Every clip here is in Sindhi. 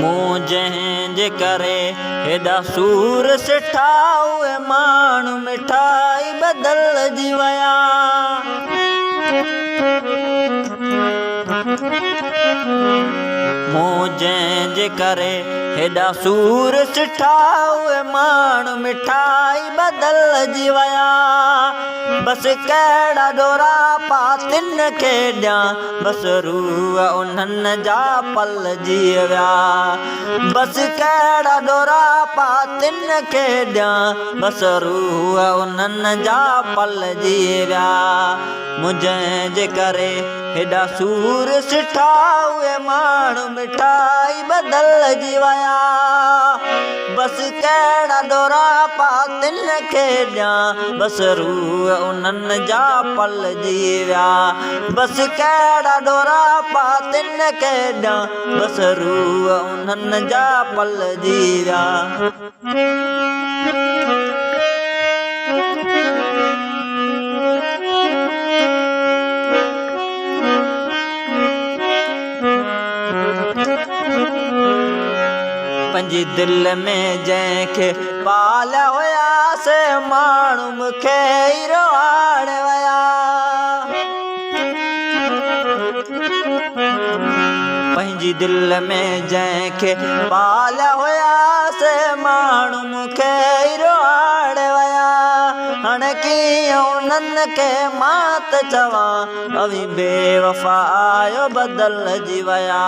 مون جنهن جي ڪري هيڏا سور سٺا، اهي ماڻهو مٺائي بدلجي ويا. مون جنهن جي ڪري هيڏا سور سٺا، اهي ماڻهو مٺائي بدلجي ويا. بس ڪهڙا ڏورا پاتن کي ڏيان، بس روح انهن جا پلجي ويا. بس ڪهڙا ڏورا پاتن کي ڏيان، بس روح انهن جا پلجي ويا. منهنجي جي ڪري هيڏا سور سٺا، اهي ماڻهو مٺائي بدلجي ويا. بس ڪهڙا ڏورا پاتن کي ڏيان، بس روح انهن جا پلجي ويا. بس ڪهڙا ڏورا پاتن کي ڏيان، بس روح انهن جا پلجي ويا. پنهنجي دل ۾ جنهن کي پاليا هيا، سي ماڻهو مون کي ئي روئاڙي ويا. پنهنجي دل ۾ جنهن کي پاليا هيا، سي ماڻهو مون کي ئي روئاڙي ويا. هاڻي ڪيئن انهن کي مان ته چوان، اوهين بيوفا آهيو بدلجي ويا.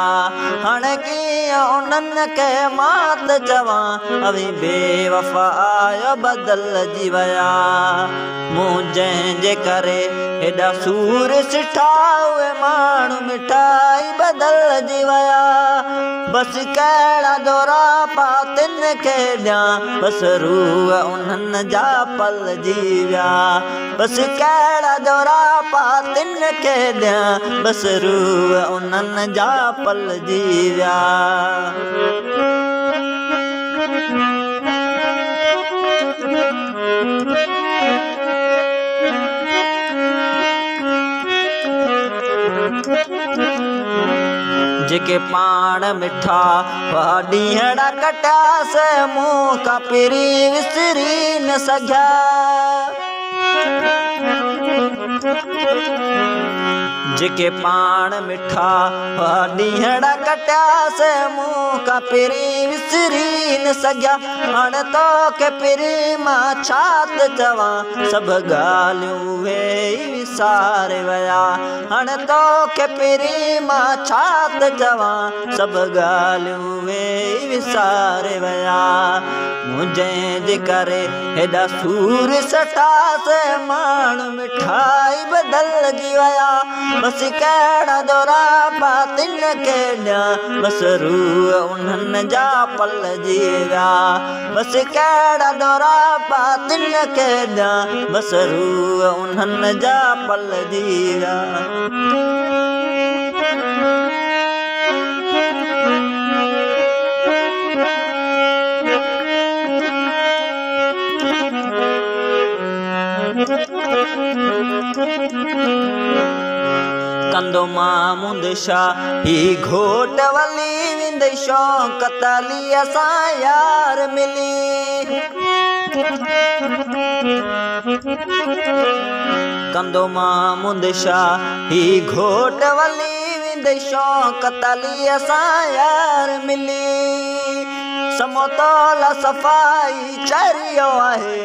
هاڻي ڪيئن انهن کي مان ته چوان، اوهين بيوفا آهيو بدلجي ويا. مون جنهن جي ڪري هيڏا سور سٺا، اهي ماڻهو مٺائي بدلجي ويا. بس ڪهڙا دورا پاتن کي ڏيان، بس روح انهن جا پلجي ويا. بس ڪهڙا دورا پاتن کي ڏيان، بس روح انهن جا پلجي ويا. جيڪي پاڻ مٺا هئا ڏينهڙا ڪٽيا، سي مون کان پرين وسري نه سگهيا. جيڪي پاڻ مٺا هئا ڏينهڙا ڪٽيا، سي مون کان پرين وسري نه سگهيا. هاڻي توکي پرين مان ڇا ته چوان، سڀ ڳالهيون اهي ئي وساري ويا. هاڻي توکي پرين مان ڇا ته چوان، سڀ ڳالهيون اهي ئي وساري ويا. منهنجي جي ڪري هيڏا سور سٺا، سي ماڻهو مٺائي بدلجي ويا. بس ڪهڙا دورا پاتن کي ڏيان، بس روح انهن جا پلجي ويا. بس ڪهڙا دورا پاتن کي ڏيان، بس روح انهن جا پلجي ويا. ڪندو ماموند شاهه هي گهوٽ ولي، ويندي شوڪت عليء سان يار ملي. ڪندو ماموند شاهه هي گهوٽ ولي، ويندي شوڪت عليء سان يار ملي. سمتول صفائي چريو آهي،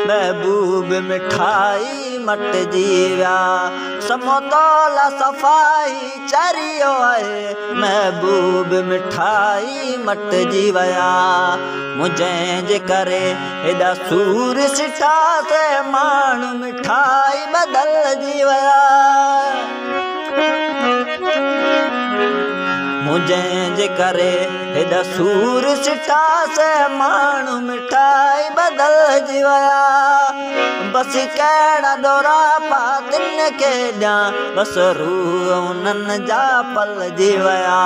محبوب مٺائي مٽجي ويا. سمتول صفائي چريو آهي، محبوب مٺائي مٽجي ويا. منهنجي جي ڪري هيڏا سور سٺا، سي ماڻهو مٺائي بدلجي ويا. منهنجي جي ڪري هيڏا سور سٺا، سي ماڻهو مٺائي بدلجي ويا. بس ڪهڙا ڏورا پاتن کي ڏيان، بس روح انهن جا پلجي ويا.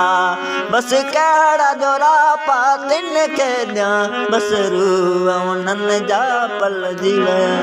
بس ڪهڙا ڏورا پاتن کي ڏيان، بس روح انهن جا پلجي ويا.